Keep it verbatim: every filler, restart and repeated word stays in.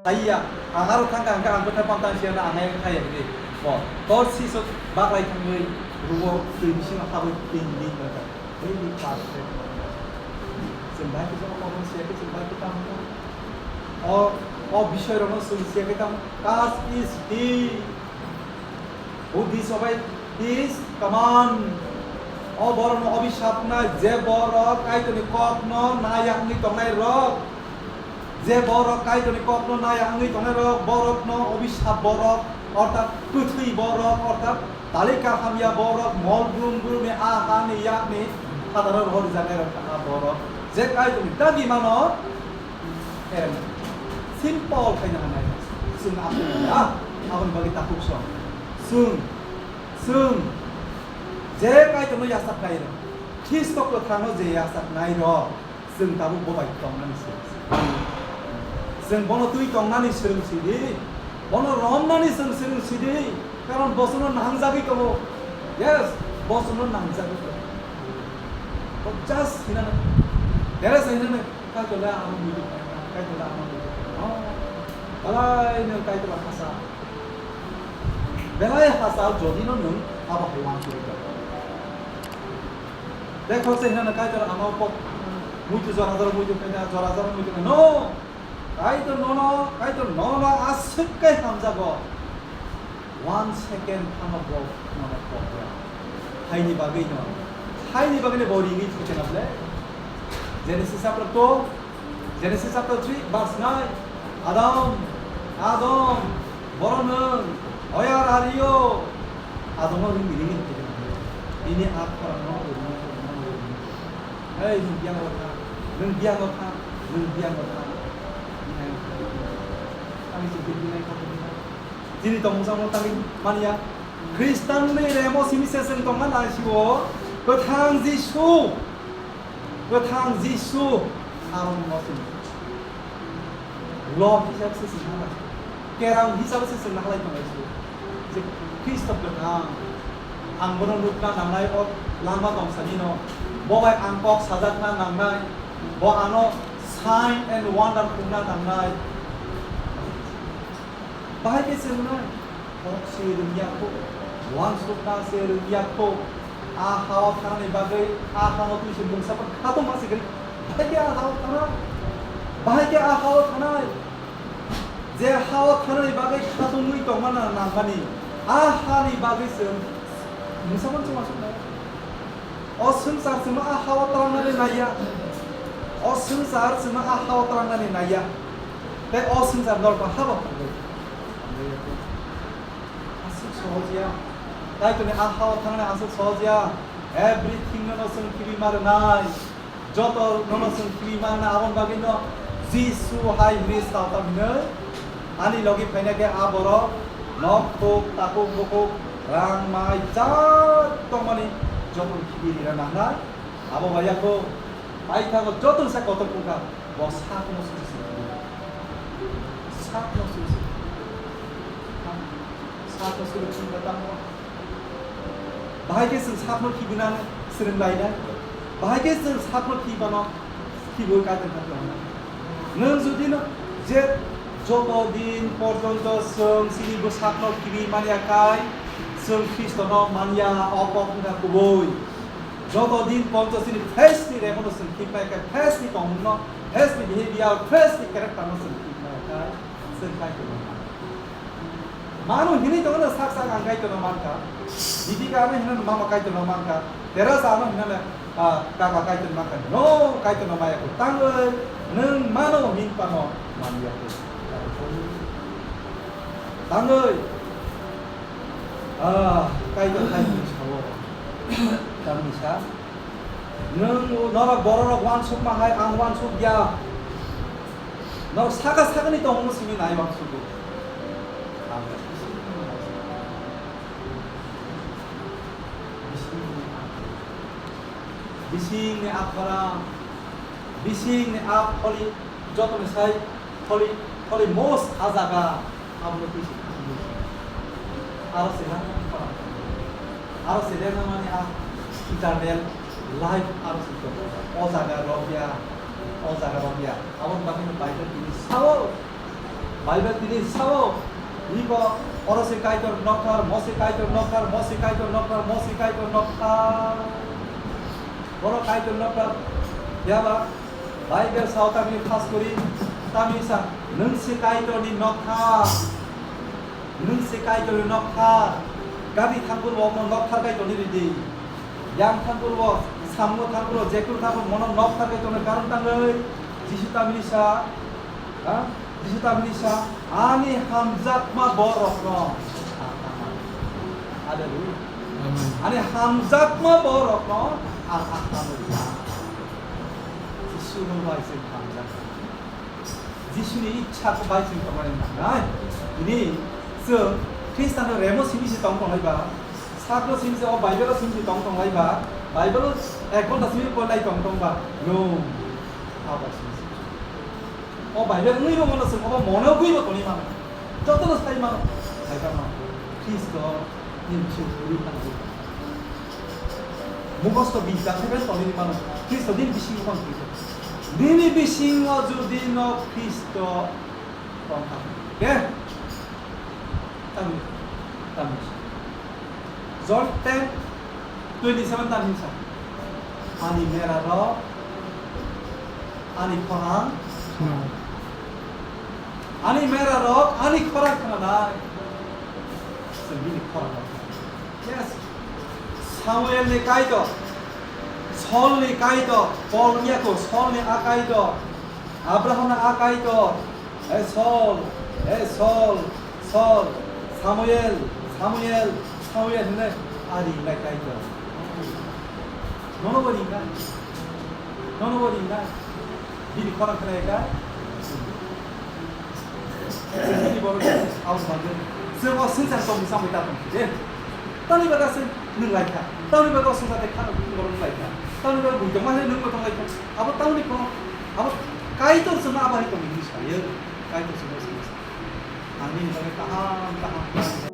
Haiya, ang aro thangkha hwnkhe ang bwthai pantang siya na ang ayang thaiya bini. Bo, tor sisok baklai thangwi rugo twi bisingo habwi twi ni wngkha. Very perfect. Chwng bai khe jono kono siya khe chwng bai khe tamo. O, o bisoi rokno chwng siya khe tamo. Cast is he who disobey his command. O borokno obisap wngnai, je borok Kaitorni kokno naiya wngwi tongnai rok. Je borok Kaitorni kokno naiya wngwi tongnai rok, borokno obisap borok, orthat kwthwi borok, orthat talika hamya borok, mol brum brumni a hani yakni phataro rohor rijaknai rok kha borok. Je Kaitorni dagi mano, Simple khaina hanai. Chwng aswk ya, aboni bagwi takhuk song. Chwng, chwng je Kaitorno yachaknai rok, Khristo kwthangno je yachaknai rok, chwng tabuk bo bai tongnani se. Chwng bono twi tongnani swrwng sidi, bono romnani chwng swrwng sidi, karon bo chwngno nangjagwi tongo. Yes, bo chwngno nangjagwi tongo. Bo just hinani, Teresa hinani, Kaitor le ano muitu khaina, Kaitor le ano muitu khaina. Oh, belai nwng Kaitor le hasa. Belai hasa jodi no nwng abo hai wansugwi tong. Tei khoroksa hinano Kaitor ano kok muitu jora jora muitu khaina, jora jora muitu khaina. No! Kaitor nono, Kaitor nono aswk khe hamjago. One second phano bo nono kokya. Haini bagwi no. Haini bagwi no bo ringwi thwikhe na ble. Genesis chapter two, Genesis chapter three, verse nine. Adam, Adam, boro nwng, where are you? Adam no ringwi ringwi thwikhe na ble. Bini a khorang no ringwi thwikhe na ble. Hei, nwng biyango tha, nwng biyango tha, nwng biyango tha. Ani se bini nai kha. Chini tongmung samung tangwi manya. Khristanni remo simi se chwng tongma nai sio. Kwthang Jisu. Kwthang Jisu. Aro no simi. Lo hisab se chwng halai. Kerang hisab se chwng halai tongnai sio. Je Khristo kwthang. Ang bono nukna nangnai o lama tongsanino. Bo bai ang kok sajakna nangnai. Bo ano sign and wonder khungna nangnai. Bahai khe se hwnwi, kok se rwngya kho, uansukna se rwngya kho, a ha-o thangnani bagwi a ha-no twi se mungsa phano khatungma se kwrwi, bahai khe a ha-o thangnai, bahai khe a ha-o thangnai, je ha-o thangnani bagwi khatungwi tongmana nangmani, a hani bagwi se mungsa phano se uansuknai. O swngchar chwngno a ha-o twlangnani naiya. O swngchar chwngno a ha-o twlangnani naiya. Tei o swngchar norok habo phangwi. Aswk sohoj ya. Kaitorni a ha-o thangnani aswk sohoj ya. Everything no chwng khibi ma rwnai. Joto nono chwng khibi ma rwnai, aboni bagwi no Jisu hai hwnwi sa tang hwnwi. Ani logi phaina khe a borok nok thuk, takhuk bukhuk, rang mai jat tongmani joto khibi rina nangnai. Abo bai yakho paithago joto se kotor wngkha, bo sakno suri suri khibi. Sakno suri suri khibi. Sakno suri khibi tamo. Bahai khe chwng sakno khibinani swrwng lainai. Bahai khe chwng sakno khibano khibiui Kaitor kha tongna. Nwng jodi no je joto din porjonto chwng chini bwsakno khibi manya khai, chwng Khristono manya, o kok wngkha kubui. Joto din porjonto chini face ni remono chwng khibmaya khai, face ni tongmungno, face ni behavior, face ni character no chwng khibmaya khai, chwng Kaitor no manya. Manu hinwi tongo no sak sak ang Kaitorno mankha. Dipika ano hinano mama Kaitorno mankha. Teresa ano hinano, ah, kaka Kaitorno mankha. No, Kaitorno maya kho. Tangwi nwng mano hinphano manliya kho. Tangwi, ah, Kaitor hai hinwi sao. Tamni sa. Nwng norok bororok uansukma hai ang uansuk ya. Norok saka sakani tongmung simi nai uansugo. Bisingni aphara, bisingni apholi, jotoni sai tholi, tholi most a jaga, abono twi se khibui se. Aro se lana khorang. Aro se lana mani a eternal life aro se tongo. O jaga rok ya, o jaga rok ya. Aboni bagwi no Bible tini sao. Bible tini sao, iko, oro se Kaitor nokthar, mo se Kaitor nokthar, mo se Kaitor nokthar, mo se Kaitor nokthar. Oro Kaitor nokthar. Yaba, Bible sao tamni khas kori, tamni sa, nwng se Kaitor ni nokthar. Nwng se Kaitor ni nokthar. Gari thangpur bo mo nokthar Kaitor ni ridi. Yang thangpur bo, samung thangpur bo, jekun thangpur bo, mono nokthar Kaitor ni karon tangwi. Jisu tamni sa, ha? Jisu tamni sa, ani hamjakma borokno. Haleluya. Amen. Ani hamjakma borokno ang akhama rwkha. Jisuni bai chwng hamjak. Jisuni ichha khe bai chwng tongmani nangnai. Bini chwng Khristanno remo simi se tong tonglai ba, sakno simi se, o Bible-o simi se tong tonglai ba, Bible-o ek ghonta simi porlai tong tong ba. No. Abo simi se. O Bible wngwi bo mano chwng, obo mone wngwi bo tongwi mano. Jotono sai mano. Sai mano. Khristo nini bising puri thangwi. Mukhosto bidya khe ben tongwi mano. Khristo nini bisingo tongwi. Nini bisingo jodi no Khristo tongkha. Ke? Tamni, tamni. John ten twenty seven tamni sa. Ani mera rok, ani khorang, ani mera rok, ani khorang khnanai. Chwng bini khorang rok. Yes. Samuel ni Kaitor, Saul ni Kaitor, Paul ni ako, Saul ni a Kaitor, Abraham ni a Kaitor, He Saul, he Saul, Saul, Samuel, Samuel, Samuel hwnwi ari lai Kaitor. Nono bo ringnai. Nono bo ringnai. Bini khorang khnai kha. Bini borok aboni bagwi. Chwng o swngchar tongmung chamui ta tong khe. Tamni bagwi se nwng lai kha. Tamni bagwi o swngchar tei khana borok nwng lai kha. Tamni bagwi buitongma se nwng bo tong lai kha. Abo tamni phano abo Kaitor chwngno abo hai tongwi hwnwi sayo. Kaitor chwngno swngno sa. Ang nini bagwi kaham kaham.